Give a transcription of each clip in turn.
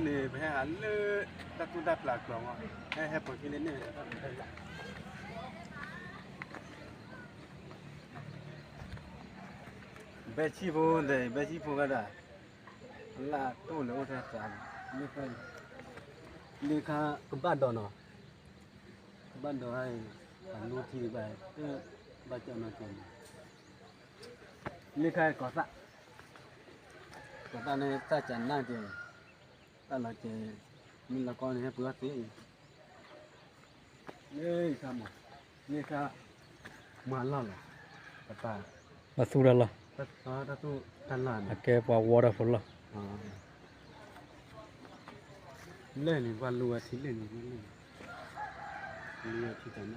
န့ၣ် ပဟဲဟးလၢ တၢ်သူၣ်တၢ်ဖျးကျိၤမး, ဟဲဟဲပိာ်ခံလၢန့ၣ်, ဘဲဆံဖိသ့ၣ် ဘဲဆံဖိဝဲဒၣ်, လၢတိၢ်လၢအိၣ်ထဲသး, လၢခါကဘၣ်ဒိးနီၤ, ကဘၣ်ဒိးဟဲအံၤ, အလိထံတဘၣ်, ဘၣ်ကၠီနီၤကဲန့ၣ်, လၢခါကီၤသၣ်, ကီၤသၣ်န့ၣ် တၢ်ကနၣ်ကဲ, တၢ်လီၤကဲ, မ့ၢ်လီၤကီန့ၣ် ဟဲပှ့ၤအီၣ်သ့, လၢခါမး, လၢခါ, မၤလီၢ်လီၤ, ပတၢ်, ဘၣ်သူၣ်တၢ်လီၢ်, တၢ်သူၣ်တၢ်လီၢ်န့ၣ် အကဲပှၤဝီတၢ်ဖိလီၢ် လၢန့ၣ် ပှၤလူၤဝဲထံလၢန့ၣ်, လူၤဝဲထံတၢ်နါ,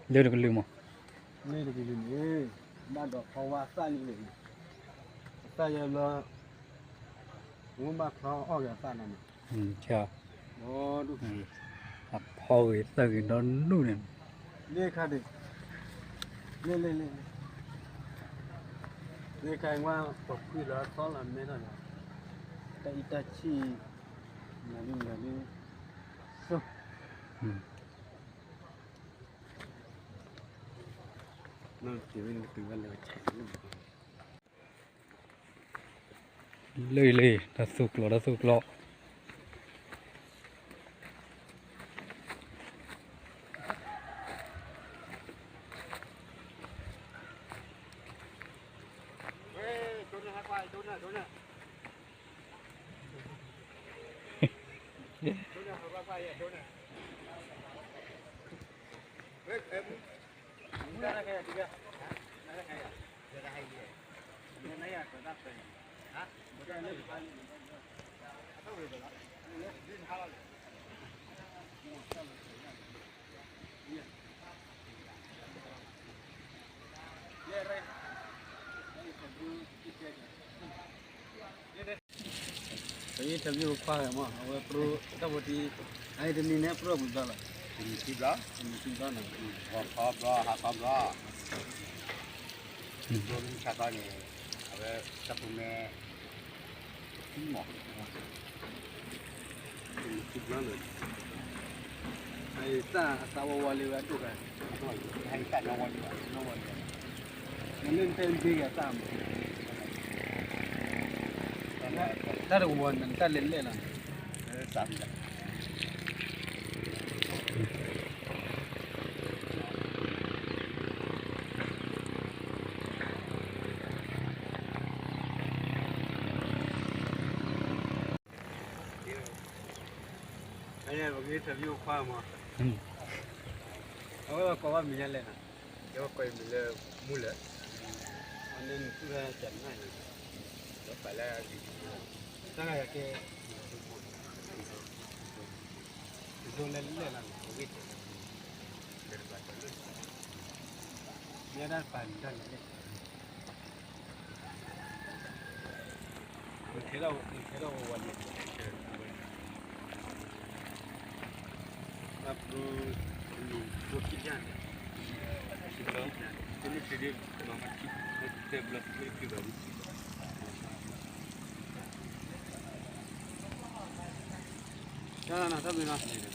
လၢတကလုာ်မး, လၢတကလုာ်န့ၣ်, ဘၣ်ဒီးဖီဝါသၣ်လံန့ၣ်, အသၣ်ယဲဘျီ, ဝံဘၣ်ဖျီအီၣ်ဂ့ၤအသၣ်လီၤန့ၣ်, အဖီဂ့ၤသၣ်ဂ့ၤဒီဒူၣ်န့ၣ်, လၢခါဒံး, လၢလၢလၢ, လၢခါအံၤဝဲ ပဖှံလီၤသီလီၤမဲထီၣ်လီၤ, တၢ်အံၤတၢ်ဆံၣ်, မၤဒ်မၤဒ်, ဆိ လၢလၢ တၢ်သူၣ်ကျိၤ တၢ်သူၣ်ကျိၤ ပ interview ခွါဂၤမး အဝဲ pro တၢ်ဖိတံၢ်, အအံၤတနံၤန့ၣ် pro ပှဲၤဘျီလီၤ, တနံၤခံဘျီ, တနံၤခံဘျီနီၤ, ဂီၤခီဘျီ ဟါခီဘျီ, ဘျီမုၢ်ဆါခီန့ၣ်, အဝဲ တၢ်ဖိမဲ မး, တနံၤခံဘျီနီၤ, အသၣ်အသးဝီဝီလံဝဲဒိၣ်ဂၤ, အသၣ်ညီဝီလံ, ညီဝီလံ, နလၢနတဲဘ့ၣ်ဂၤသၣ်မး, တၢ်တဝီန့ၣ် တၢ်လဲၤလဲၣ်လီၤန့ၣ်, ပက interview ခွါမး, အဝဲကိးဘၣ်မံၤညါလဲၣ်နီၤ, ယဝဲကိးအမံၤလၢ မူလၢာ်, အန့ၣ်နသူၣ်ဝဲကနၣ်န့ၣ်, ဒီးပာ်လၢအဂ့ၤ, တၢ်ဂၤကဲ, ဒိလဲၣ်လဲၣ်လီၤန့ၣ် အဂ့ၢ်တဲ, မ့ၢ်ဒၣ်ပာ်လံတၢ်လဲၣ်လဲၣ် နခဲထီၣ်ဝဲလံ, အပူၤ, နဘိခံယၢ်န့ၣ်, တဘျီခံဘျီ, တၢ်နၤတၢ်မ့ၢ်နီၤ,